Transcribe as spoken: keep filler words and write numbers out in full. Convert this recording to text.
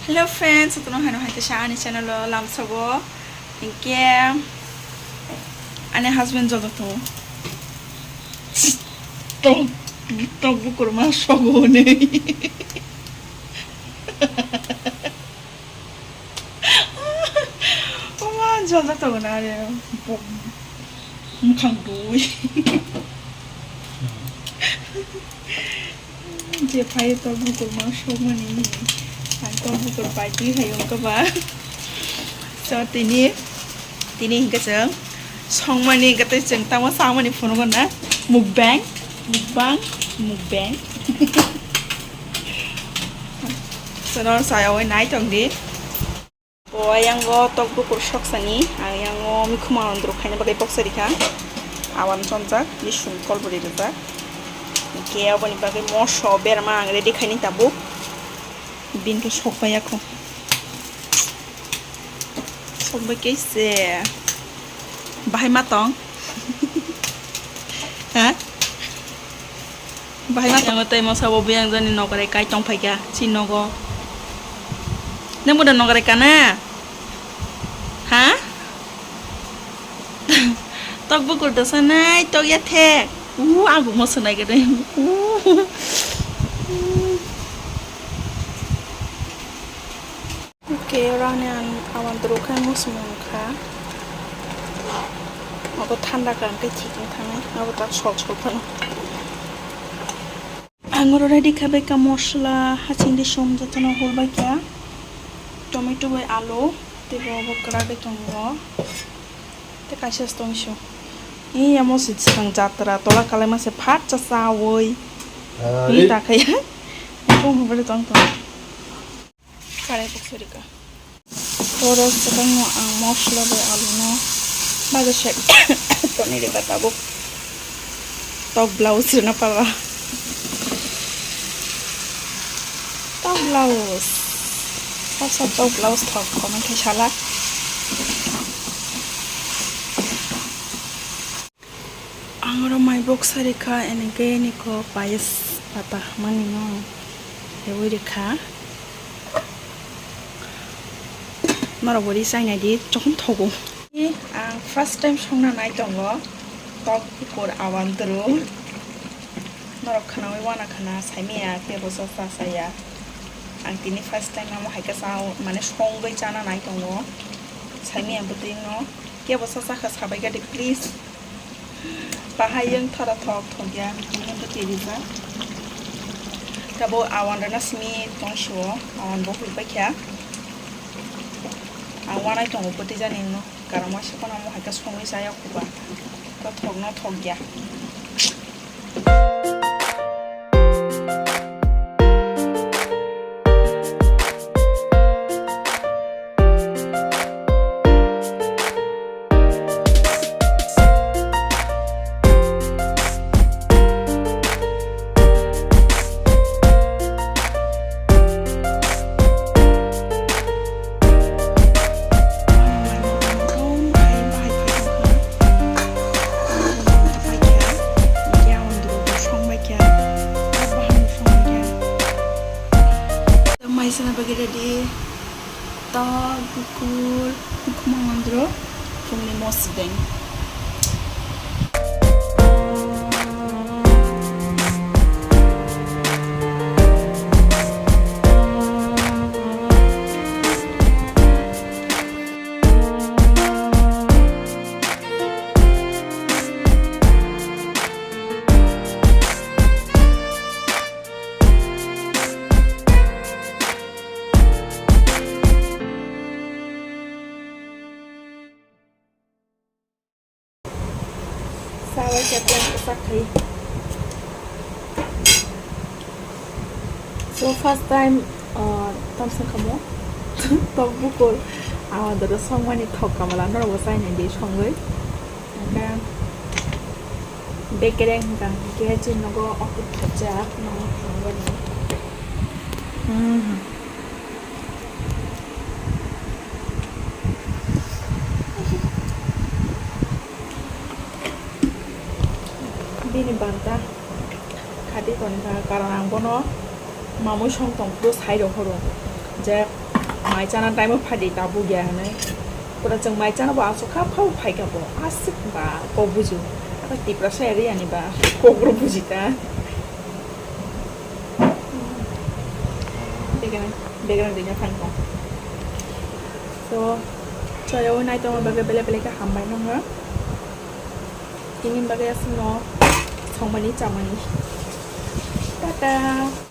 Hello friends, jotono haino hai kisa ani channel o lamsogo. Hinkhe ani husband joto tongo. Tok, tok bukur ma sogo hwnwi. Oma joto tongo na re. Bok. Mukhang dui. Je phai tok bukur ma sokmani. Ang tok bukur pai twi hai wngkha ba. So tini, tini hinkhe chwng songmani hinkhe tei chwng tamo samani phunukgo na. Mukbang, mukbang, mukbang. So nor saya oi nai tong di. O ayango tok bukur soksani, ayango mikhuma ondro khaina bagwi boksa rikha. Awan chonjak, bisung kolburi rijak. Hinkhe aboni bagwi moso berma ang ready khaini tabuk. Bini khe sok pai yakho. Sok bai khe se bahai ma tong. Ha? Bahai ma tongo tei mosa bo biyang jani nokrai kai tong phaikha chini nogo. Nang bo da nokrai kana? Ha? Tok bukur dosa nai tok ya thek. U agu mosa nai gede. U. Oke, oro ani ang awan doro khe muchung wngkha. Abo thanda kha hwnkhe thik wng thangnai, abo tak sol sol phano. Ang oro ready kha bai kha mosla, hachingdi som jotono hol bai kha. Tomato bai alu, tei bo abo kwrak bai tongo. Tei kaisa se tong sio. Ni amo se swkang jatra tola kalai ma se phat cha chawi. Ni ta khe. Tong hobare tong tong. Karai kok sorika. Oro swkangno ang mosla bai aluno baja se toni rikha tabuk. Tok blouse rwna pala. Tok blouse. Sab sab tok blouse thok kono khe sala. Ang oro mai boksa rikha, eneke niko payas pata mani no rewi rikha. Norok bo ri chainai di, chokon thogo. Ang first time songna nai tongo, tok bukur awan dwrwng. Norok khwnawi wana khwna saimaya, kebo cha cha saya. Ang tini first time amo hai khe cha, mane songwi chana nai tongo. Saimaya bwtwi no, kebo cha cha kha sabai kha di, please. Bahai yang thora thok thok ya, ini bwtwi rijak. Tabo awan rwna simi tong sio, awan bo hoi paikha. Ang wanai tongo bwtwi jani no, karon waisa kono mo hai khe songwi chaya khuba. To thok no thok ya. Maisana bagwi ready. Tok, bukur, bukhuma ondro, phungni mosdeng. Sabai khe plan kwchak khai. So first time, uh, tamsa kamo tok bukur awan doro songmani thok kamala norok bo chainai di songwi. Hingkhe bekereng hingkha hingkhe chini nogo okhe thepjak no. Bini banta khati tongkha, karon ang bono mamui song tong phuru sai rok horo je Mai chana time o phaidi tabuk ya hinwi. Pura chwng mai chana bo aswk kha phao phaikha bo. Aswk ba kok buju. Ata Tiprasa area ni ba kok bro buji ta. Begana, begana dina phan ko. So, choyo nai tongma bagwi bele bele khe hambai nangno. Tini bagwi aswkno songmani chamani. Tata.